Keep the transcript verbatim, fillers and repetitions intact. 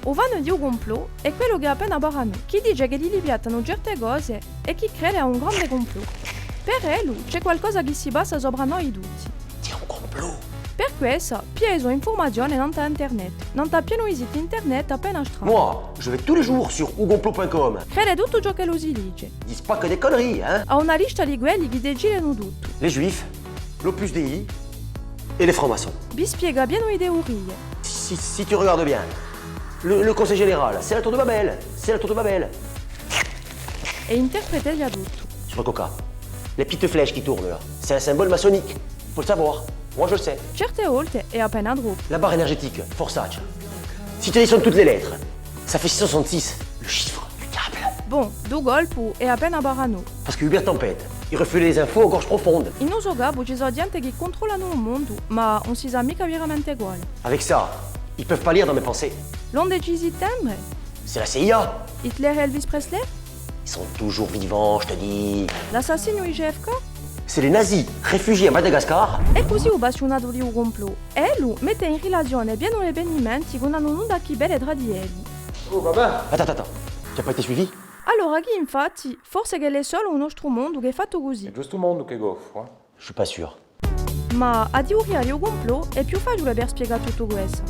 U fan di u cumplò hè quellu chì appena paranu, chì dice ch'elli piattanu certe cose è chì crede à un grande cumplò. Per ellu, ci hè qualcosa chì si passa sopra à noi tutti. Di un cumplò? Per quessa, piglia e so infurmazione nant'à internet, nant'à pienu di siti internet appena strani. Moi, je vais tous les jours sur u cumplò point com. Crede tuttu ciò ch'ellu si dice. Ils disent pas que des conneries, hein ? Hà una lista di quelli chì decidenu tuttu. Les juifs, l'Opus Dei et les francs-maçons. Vi spiega pienu di teurie. Si, si tu regardes bien, le, le Conseil général, c'est la tour de Babel, c'est la tour de Babel. È interpreta tuttu. Sur le coca, les petites flèches qui tournent là, c'est un symbole maçonnique. Faut le savoir. Moi, je le sais. Certe volte hè appena troppu. La barre énergétique, forçage. Si tu additionnes toutes les lettres, ça fait six cent soixante-six, le chiffre du diable. Bon, di u colpu hè appena paranu. Parce que Hubert Tempête, il refoulait les infos aux gorges profondes. In u so capu ci sò ghjente chì cuntrollanu u mondu, ma ùn si sà micca veramente quale. Avec ça, ils peuvent pas lire dans mes pensées. L'onde di settembre? C'est la C I A. Hitler è Elvis Presley? Ils sont toujours vivants, je te dis. L'assassinu di J F K? C'est les nazis, réfugiés à Madagascar. È cusì u passiunatu di u cumplò, ellu mette in rilazione pienu d'evenimenti chì ùn anu nunda à chì vede trà di elli. Oh, babà! Attends, attends, attends. Tu as pas été suivi? Allora chì infatti, forse ch'ellu hè solu u nostru mondu chì hè fattu cusì. Hè ghjustu u mondu chì hè goffu, eh? Je suis pas sûr. Ma a teuria di u cumplò hè più faciule per spiegà tuttu quessu.